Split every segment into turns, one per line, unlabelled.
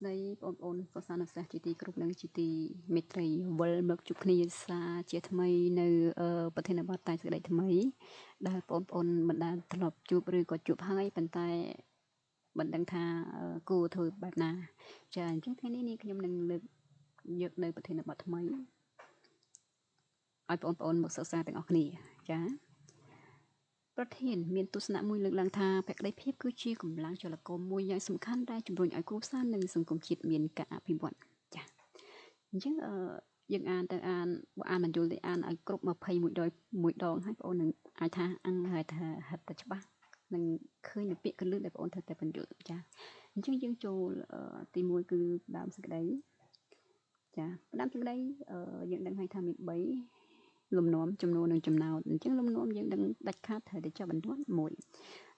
ដីបងប្អូនសិស្សានុសិស្សជាទីគោរពនិងជាទីមេត្រីវិលមកជួបគ្នាសាជាថ្មីនៅប្រធានបទតែសេចក្តីថ្មីដែលបងប្អូនមិនដែលធ្លាប់ជួបឬក៏ជួបហើយប៉ុន្តែមិនដឹងថាគួរធ្វើបែបណាចាអញ្ចឹងថ្ងៃនេះនេះខ្ញុំនឹងលើកយកនៅប្រធានបទថ្មីឲ្យបងប្អូនមកសិក្សាទាំងអស់គ្នាចាប្រធានមានទស្សនៈមួយលើកឡើងថាភក្តីភាពគឺជាកម្លាំងចលករមួយយ៉ាងសំខាន់ដែលជំរុញឲ្យគ្រួសារនិងសង្គមជាតិមានការអភិវឌ្ឍចាអញ្ចឹងអឺយើងអានទៅអានបើអានមិនយល់ទេអានឲ្យគ្រប់21ដងមួយដងហើយបងអូននឹងអាចថាអង្គហើយថាហិតតែច្បាស់នឹងឃើញនៅពាក្យកលឹះដែលបងអូនត្រូវតែបញ្យល់ចាអញ្ចឹងយើងចូលទី1គឺដើមសេចក្តីចាដើមសេចក្តីយើងដឹងហើយថាមាន3លំនាំចំនួននិងចំណោទអញ្ចឹងលំនាំយើងដឹងដាច់ខាតត្រូវតែចុះបន្ទាត់មួយ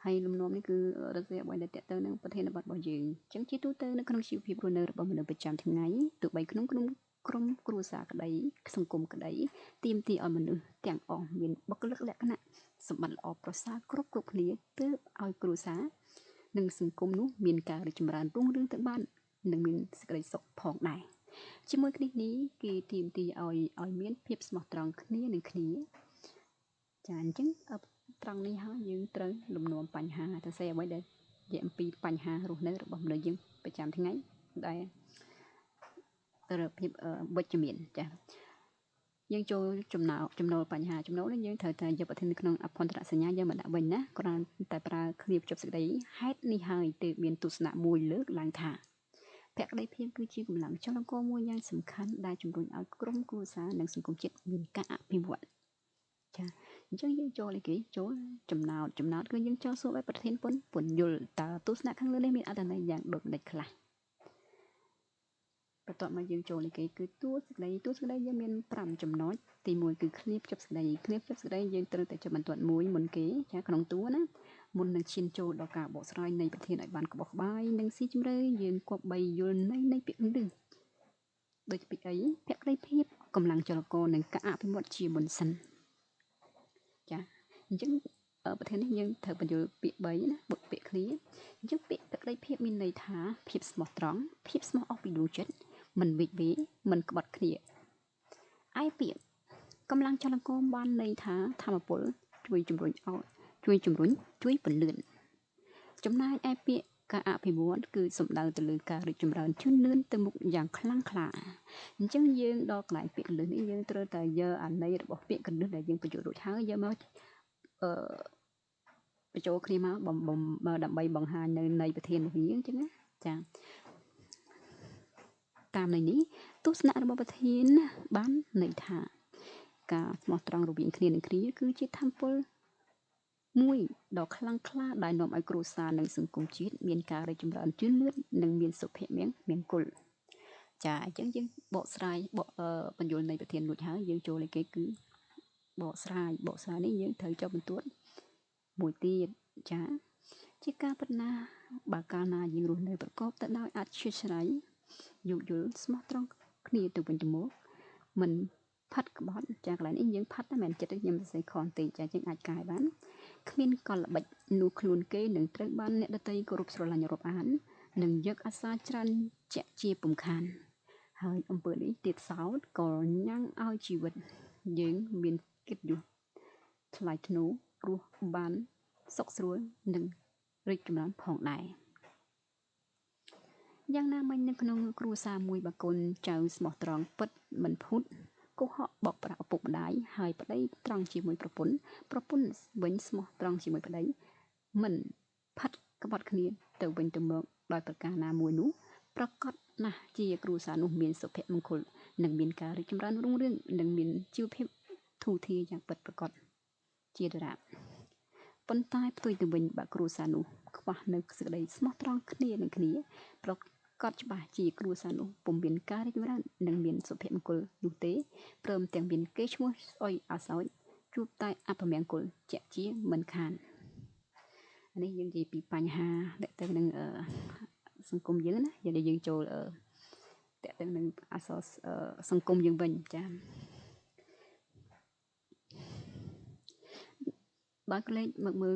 ហើយលំនាំនេះគឺរកអ្វីដែលតេទៅនឹងប្រធានបទរបស់យើងអញ្ចឹងជាទូទៅនៅក្នុងជីវភាពរស់នៅរបស់មនុស្សប្រចាំថ្ងៃទោះបីក្នុងក្នុងក្រុមគ្រួសារក្តីសង្គមក្តីទាមទារឲ្យមនុស្សទាំងអស់មានបុគ្គលិកលក្ខណៈសម្បត្តិល្អប្រសើរគ្រប់គ្រប់គ្នាទើបឲ្យគ្រួសារនិងសង្គមនោះមានការរីកចម្រើនរុងរឿងទៅបាននិងមានសេចក្តីសុខផងដែរជាមួយគ្នានេះគេទាមទារឲ្យឲ្យមានភាពស្មោះត្រង់គ្នានឹងគ្នាចាអញ្ចឹងត្រង់នេះហើយយើងត្រូវលំនាំបញ្ហាទៅសេអ្វីដែលនិយាយអំពីបញ្ហារស់នៅរបស់មនុស្សយើងប្រចាំថ្ងៃដែលទៅភាពវិជ្ជមានចាយើងចូលចំណោចំណូលបញ្ហាចំណូលនេះយើងត្រូវតែយកប្រធានក្នុងអភន្តរសញ្ញាយើងមកដាក់វិញណាគ្រាន់តែប្រើឃ្លាភ្ជាប់សេចក្តីហេតុនេះហើយទើបមានទស្សនៈមួយលើកឡើងថាភក្តីភាពគឺជាកម្លាំងចលករមួយយ៉ាងសំខាន់ដែលជំរុញឲ្យក្រុមគ្រួសារនិងសង្គមជាតិមានការអភិវឌ្ឍចាអញ្ចឹងយើងចូលអីគេចូលចំណោទចំណោទគឺយើងចូលសួរឲ្យប្រធានពុនពន្យល់តើទស្សនៈខាងលើនេះមានអត្ថន័យយ៉ាងដូចម្តេចខ្លះបន្ទាប់មកយើងចូលនេះគេគឺតួសេចក្តីតួសេចក្តីយើងមាន5ចំណុចទី1គឺឃ្លាភ្ជាប់សេចក្តីឃ្លាភ្ជាប់សេចក្តីយើងត្រូវតែចុះបន្ទាត់មួយមុនគេចាក្នុងតួណាមុននឹងឈានចូលដល់ការបកស្រាយនៃប្រធានឲ្យបានក្បោះក្បាយនិងស៊ីជម្រៅយើងគប្បីយល់ន័យនៃពាក្យលឹះដូចពាក្យអីភក្តីភាពកម្លាំងចលករនិងការអភិវឌ្ឍជាមុនសិនចាអញ្ចឹងប្រធាននេះយើងត្រូវបញ្យល់ពាក្យ3ណាបុតពាក្យឃ្លាអញ្ចឹងពាក្យភក្តីភាពមានន័យថាភាពស្មោះត្រង់ភាពស្មោះអស់ពីដួងចិត្តមិនវិចវេមិនក្បត់គ្នាឯពាក្យកម្លាំងចលករបានន័យថាធម្មពលជួយជំរុញឲ្យជួយជំរុញជួយពន្លឿនចំណែកឯពាក្យការអភិវឌ្ឍគឺសំដៅទៅលើការរីកចម្រើនជឿនលឿនទៅមុខយ៉ាងខ្លាំងក្លាអញ្ចឹងយើងដល់កន្លែងពាក្យកលឹះនេះយើងត្រូវតែយកអាន័យរបស់ពាក្យកលឹះដែលយើងបញ្ចូលរួចហើយយកមកអឺបញ្ចូលគ្នាមកដើម្បីបង្ហាញនៅន័យប្រធានរបស់យើងអញ្ចឹងណាចាតាមន័យនេះទស្សនៈរបស់ប្រធានបានន័យថាការស្មោះត្រង់រវាងគ្នានឹងគ្នាគឺជាធម៌ពលមួយដ៏ខ្លាំងក្លាដែលនាំឲ្យគ្រួសារនិងសង្គមជាតិមានការរីកចម្រើនជឿនលឿននិងមានសុភមង្គលចាអញ្ចឹងយើងបកស្រាយបកបញ្យលនៃប្រធានរួចហើយយើងចូលលេខគេគឺបកស្រាយបកស្រាយនេះយើងត្រូវចុះបន្ទាត់មួយទៀតចាជាការពិតណាស់បើកាលណាយើងរស់នៅប្រកបទៅដោយអធ្យាស្រ័យយោគយល់ស្មោះត្រង់គ្នាទៅវិញទៅមកមិនផាត់ក្បត់ចាកន្លែងនេះយើងផាត់តែមិនចិត្តខ្ញុំសរសេរខនទេចាយើងអាចកែបានគ្មានកលល្បិចនោះខ្លួនគេនឹងត្រូវបានអ្នកដតីគោរពស្រឡាញ់រាប់អាននិងយកអាសាច្រើនជាក់ជាពំខានហើយអំពើនេះទៀតសោតក៏ញ៉ាំងឲ្យជីវិតយើងមានកិត្តិយសថ្លៃថ្នូររស់បានសុខស្រួលនិងរីកចម្រើនផងដែរយ៉ាងណាមិញនៅក្នុងគ្រួសារមួយបើកូនចៅស្មោះត្រង់ពិតមិនភូតកុហកបោកប្រាស់ឪពុកម្ដាយហើយប្តីត្រង់ជាមួយប្រពន្ធប្រពន្ធវិញស្មោះត្រង់ជាមួយប្តីមិនផាត់ក្បត់គ្នាទៅវិញទៅមកដោយប្រការណាមួយនោះប្រកាសណាស់ជាគ្រួសារនោះមានសុភមង្គលនិងមានការរីកចម្រើនរុងរឿងនិងមានជីវភាពធូរធារយ៉ាងពិតប្រាកដជាដរាបប៉ុន្តែផ្ទុយទៅវិញបើគ្រួសារនោះខ្វះនៅសេចក្តីស្មោះត្រង់គ្នានឹងគ្នាប្រកបច្បាស់ជាគ្រួសារនោះពុំមានការរីកចម្រើននិងមានសុភមង្គលនោះទេព្រមទាំងមានគេឈ្មោះស្អុយអាសោចជួបតែអពមង្គលជាក់ជាមិនខាននេះយើងនិយាយពីបញ្ហាតទៅនឹងសង្គមយើងណាយើងចូលតទៅនឹងអសរសង្គមយើងវិញចាបើក្លែកមកមើល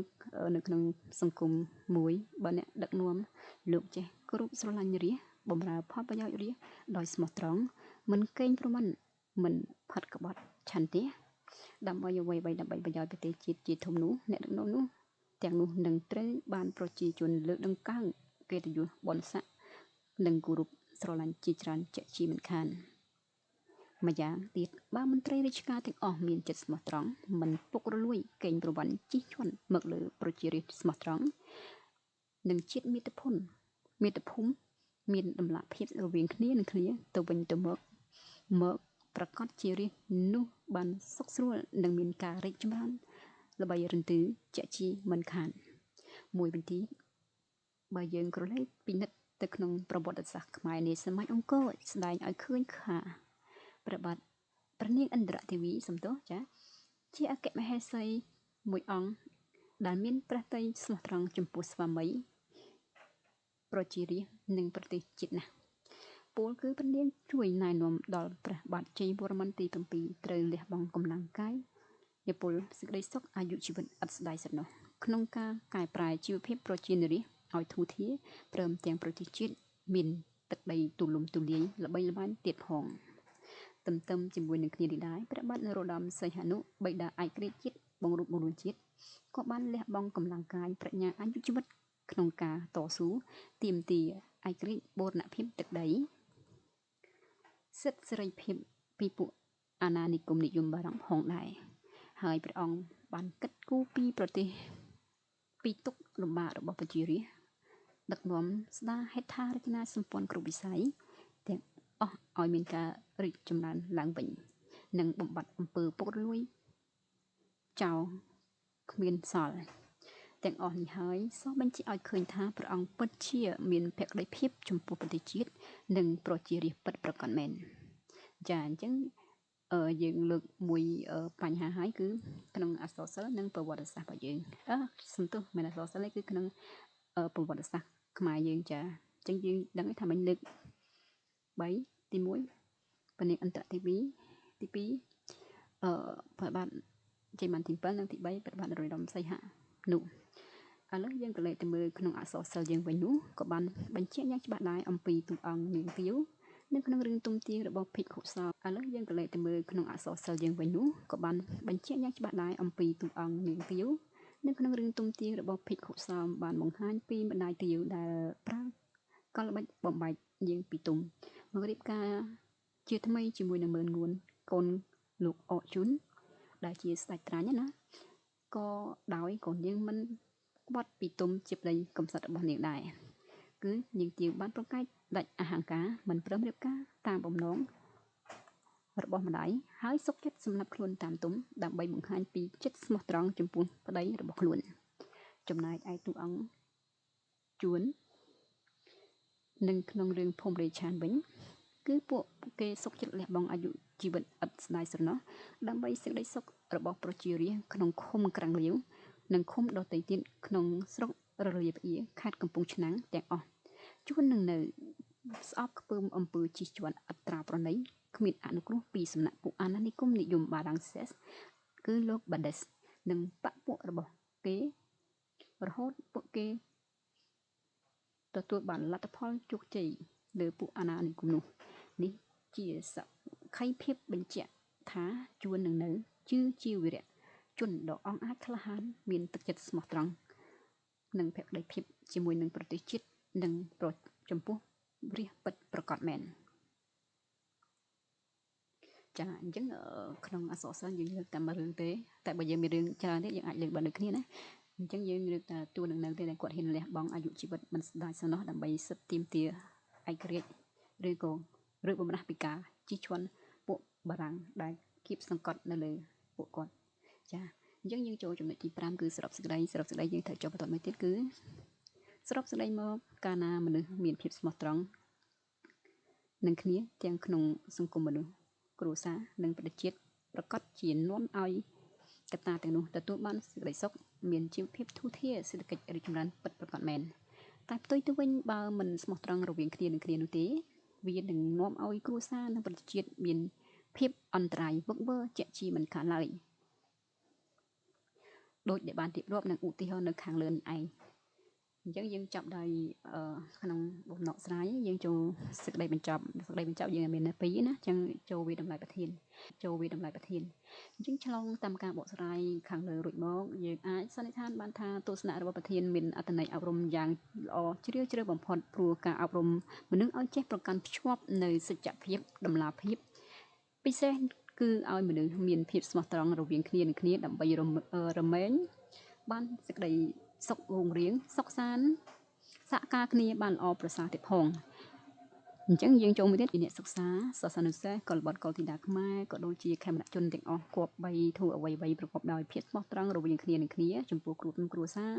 នៅក្នុងសង្គមមួយបើអ្នកដឹកនាំលោកចេះគោរពស្រឡាញ់រាជ បម្រើផលប្រយោជន៍រាស្ត្រដោយស្មោះត្រង់ មិនកេងប្រវ័ញ្ច មិនផាត់ក្បត់ឆន្ទៈ ដើម្បីអ្វីៗដើម្បីប្រយោជន៍ប្រទេសជាតិជាធំនោះ អ្នកដឹកនាំនោះទាំងនោះនឹងត្រូវបានប្រជាជនលើកតម្កើងកិត្តិយសបុណ្យស័ក្តិ និងគោរពស្រឡាញ់ជាច្រើនជាក់ជាមិនខាន។ ម្យ៉ាងទៀត បើមន្ត្រីរាជការទាំងអស់មានចិត្តស្មោះត្រង់ មិនពុករលួយ កេងប្រវ័ញ្ចជិះជាន់មកលើប្រជារាស្ត្រស្មោះត្រង់ និងជាតិមាតុភូមិមានតម្លាភាពរវាងគ្នានឹងគ្នាទៅវិញទៅមកមកប្រកាសជារាស្ត្រនោះបានសុខស្រួល និងមានការរីកចម្រើនល្បីរន្ទឺជាក់ជាមិនខាន។ មួយវិញទៀត បើយើងក្រឡេកពិនិត្យទៅក្នុងប្រវត្តិសាស្ត្រខ្មែរនាសម័យអង្គរ ស្ដែងឲ្យឃើញថាព្រះបាទព្រះនាងឥន្ទ្រទេវីសំទោសចា ជាអគ្គមហេសីមួយអង្គដែលមានព្រះទ័យស្មោះត្រង់ចំពោះស្វាមី ប្រជារាស្ត្រ និងប្រទេសជាតិណាស់ ពោលគឺព្រះនាងជួយណែនាំដល់ព្រះបាទជ័យវរ្ម័នទី7 ត្រូវលះបង់កម្លាំងកាយយពលសេចក្តីសុខអាយុជីវិតឥតស្ដាយស្រណោះ ក្នុងការកែប្រែជីវភាពប្រជារាស្ត្រឲ្យធូរធារ ព្រមទាំងប្រទេសជាតិមានទឹកដីទូលំទូលាយល្បីល្បាញទៀតផង។ ទន្ទឹមជាមួយនឹងគ្នានេះដែរ ព្រះបាទនរោត្តមសីហនុ បិតាឯករាជ្យជាតិ បង្រួបបង្រួមជាតិ ក៏បានលះបង់កម្លាំងកាយប្រាជ្ញាអាយុជីវិតក្នុងការតស៊ូទាមទារឯករាជ្យបូរណភាពទឹកដី សិទ្ធិសេរីភាពពីពួកអាណានិគមនិយមបារាំងផងដែរ ហើយព្រះអង្គបានគិតគូរពីប្រទេសពីទុក្ខលំបាករបស់ប្រជារាស្ត្រ ដឹកនាំស្ដារហេដ្ឋារចនាសម្ព័ន្ធគ្រប់វិស័យទាំងអស់ឲ្យមានការរីកចម្រើនឡើងវិញ និងបំបត្តិអំពើពុករលួយចោលគ្មានសល់ទាំងអស់នេះ ហើយសបញ្ជាក់ឲ្យឃើញថាព្រះអង្គពិតជាមានភក្ដីភាពចំពោះប្រទេសជាតិ និងប្រជារាស្ត្រពិតប្រាកដមែន។ ចា អញ្ចឹងយើងលើកមួយបញ្ហាហើយ គឺក្នុងអក្សរសិល្ប៍និងប្រវត្តិសាស្ត្ររបស់យើង អឺសំទោស មិនអក្សរសិល្ប៍ទេ គឺក្នុងប្រវត្តិសាស្ត្រខ្មែរយើង។ ចា អញ្ចឹងយើងដឹងថាមិញលើក3 ទី1 ព្រះនាងឥន្ទ្រទេវី ទី2 អឺព្រះបាទជ័យម៉ាន់ទី7 និងទី3 ព្រះបាទនរោត្តមសីហនុ។ ឥឡូវយើងក៏លេចទៅមើលក្នុងអក្សរសិល្ប៍យើងវិញនោះ ក៏បានបញ្ជាក់យ៉ាងច្បាស់ដែរអំពីតួអង្គនាងទាវនៅក្នុងរឿងទុំទាវរបស់ភិក្ខុសង្ឃ។ ឥឡូវយើងក៏លេចទៅមើលក្នុងអក្សរសិល្ប៍យើងវិញនោះ ក៏បានបញ្ជាក់យ៉ាងច្បាស់ដែរអំពីតួអង្គនាងទាវនៅក្នុងរឿងទុំទាវរបស់ភិក្ខុសង្ឃ បានបង្ហាញពីម្ដាយទាវដែលប្រើកលល្បិចបំបែកនាងពីទុំ មករៀបការជាថ្មីជាមួយនឹងម៉ឺនងួន កូនលោកអកជុនដែលជាស្ដេចត្រាញ់ណា ក៏ដោយកូននាងមិនក្បត់ពីទុំជាប្តីកំសត់របស់នាងដែរ គឺនាងទាវបានប្រកែកដាច់អហង្ការមិនព្រមរៀបការតាមបំណងរបស់ម្ដាយ ហើយសុខចិត្តសម្លាប់ខ្លួនតាមទុំ ដើម្បីបង្ហាញពីចិត្តស្មោះត្រង់ចំពោះប្តីរបស់ខ្លួន។ ចំណែកឯតួអង្គជួន និងក្នុងរឿងភូមិរាឆានវិញ គឺពួកគេសុខចិត្តលះបង់អាយុជីវិតឥតស្ដាយស្រណោះ ដើម្បីសេចក្តីសុខរបស់ប្រជារាស្ត្រក្នុងឃុំក្រាំងលាវ និងឃុំដទៃទៀតក្នុងស្រុករលាប្អៀរ ខេត្តកំពង់ឆ្នាំងទាំងអស់។ ជួននឹងនៅស្អប់ខ្ពើមអំពើជិះជាន់អត្រាប្រណីគ្មានអនុគ្រោះពីសំណាក់ពួកអាណានិគមនិយមបារាំងសេស គឺលោកបាដេស និងបពពួករបស់គេ រហូតពួកគេទទួលបានលទ្ធផលជោគជ័យលើពួកអាណានិគមនោះ។ នេះជាសក្ខីភាពបញ្ជាក់ថាជួននឹងនៅជឿជាវីរៈជនដ៏អង់អាចក្លាហាន មានទឹកចិត្តស្មោះត្រង់ និងភក្ដីភាពជាមួយនឹងប្រទេសជាតិ និងប្រចំពោះរាស្ត្រពិតប្រាកដមែន។ ចា អញ្ចឹងក្នុងអក្សរសិល្ប៍យើងលើកតែមួយរឿងទេ តែបើយើងមានរឿងច្រើនទៀត យើងអាចលើកបានដូចគ្នាណា។ អញ្ចឹងយើងលើកតែតួនឹងនៅទេ ដែលគាត់ហ៊ានលះបង់អាយុជីវិតមិនស្ដាយសំណោះ ដើម្បីសិទ្ធិទាមទារឯករាជ្យ ឬក៏ឬបំរាស់ពីការជិះជាន់ពួកបារាំងដែលគៀបសង្កត់នៅលើពួកគាត់។ ចា អញ្ចឹងយើងចូលចំណុចទី5 គឺសរុបសេចក្តី។ សរុបសេចក្តីយើងត្រូវចុះបន្តមួយទៀត គឺសរុបសេចក្តីមក កាលណាមនុស្សមានភាពស្មោះត្រង់នឹងគ្នា ទាំងក្នុងសង្គមមនុស្ស គ្រួសារ និងប្រទេសជាតិ ប្រកាសជានាំឲ្យកត្តាទាំងនោះទទួលបានសេចក្តីសុខ មានជីវភាពធូរធារ សេដ្ឋកិច្ចរីកចម្រើនពិតប្រាកដមែន។ តែផ្ទុយទៅវិញ បើមិនស្មោះត្រង់រវាងគ្នានឹងគ្នានោះទេ វានឹងនាំឲ្យគ្រួសារនិងប្រទេសជាតិមានភាពអន្តរាយវឹកវើជាក់ជាមិនខានឡើយ ដោយដែលបានរៀបរាប់និងឧទាហរណ៍នៅខាងលើនេះឯង។ អញ្ចឹងយើងចាប់ដោយក្នុងបំណក់ស្រាយ យើងចូលសេចក្តីបញ្ចប់។ សេចក្តីបញ្ចប់យើងមានពីរណា អញ្ចឹងចូលវាតម្លៃប្រធាន ចូលវាតម្លៃប្រធាន។ អញ្ចឹងឆ្លងតាមការបកស្រាយខាងលើរួចមក យើងអាចសន្និដ្ឋានបានថា ទស្សនៈរបស់ប្រធានមានអត្ថន័យអប់រំយ៉ាងល្អជ្រាលជ្រៅបំផុត ព្រោះការអប់រំមនុស្សឲ្យចេះប្រកាន់ភ្ជាប់នៅសច្ចភាព តម្លាភាព ពិសេសគឺឲ្យមនុស្សមានភាពស្មោះត្រង់រវាងគ្នានឹងគ្នា ដើម្បីរមែងបានសេចក្តីសុខរុងរឿង សុខសាន្ត សហការគ្នាបានល្អប្រសើរទៀតផង។ អញ្ចឹងយើងចូលមួយទៀត អ្នកសិក្សា សិស្សានុសិស្ស កុលបុត្រកុលធីតាខ្មែរ ក៏ដូចជាខេមរជនទាំងអស់ គប្បីធ្វើអ្វីៗប្រកបដោយភាពស្មោះត្រង់រវាងគ្នានឹងគ្នា ចំពោះគ្រួគ្រួសារ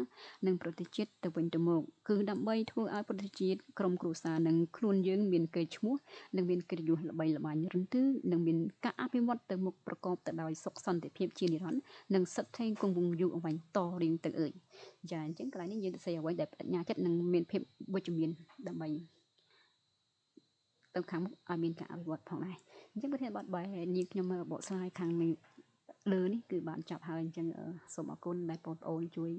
និងប្រទេសជាតិទៅវិញទៅមក គឺដើម្បីធ្វើឲ្យប្រទេសជាតិ ក្រុមគ្រួសារ និងខ្លួនយើងមានកេរ្តិ៍ឈ្មោះ និងមានកិត្តិយសល្បីល្បាញរន្ទឺ និងមានការអភិវឌ្ឍទៅមុខប្រកបទៅដោយសុខសន្តិភាពជានិរន្តរ៍ និងសិទ្ធិគង់វង្សយូរអង្វែងតរៀងទៅអើយ។ ចា អញ្ចឹងកន្លែងនេះយើងទៅសេអ្វីដែលបញ្ញាចិត្ត និងមានភាពវិជ្ជមាន ដើម្បីទៅខាងមុខឲ្យមានការអភិវឌ្ឍផងដែរ។ អញ្ចឹងប្រធានបទបែនាងខ្ញុំបកស្រាយខាងនេះលើនេះគឺបានចាប់ហើយ។ អញ្ចឹងសូមអរគុណដែលបងប្អូនជួយ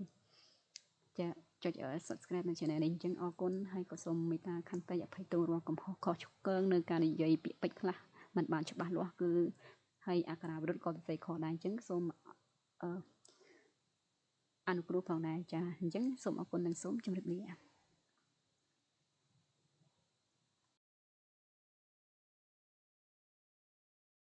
ចាចុច subscribe នៅ channel នេះ។ អញ្ចឹងអរគុណ ហើយក៏សូមមេត្តាខន្តីអភ័យទោសរាល់កំហុសខុសឆ្គងនៅការនិយាយពាក្យពេចន៍ខ្លះមិនបានច្បាស់លាស់ គឺហើយអក្ខរាវិរុទ្ធក៏សរសេរខុសដែរ អញ្ចឹងសូមអឺអនុគ្រោះផងដែរ។ ចា អញ្ចឹងសូមអរគុណ និងសូមជម្រាបលា។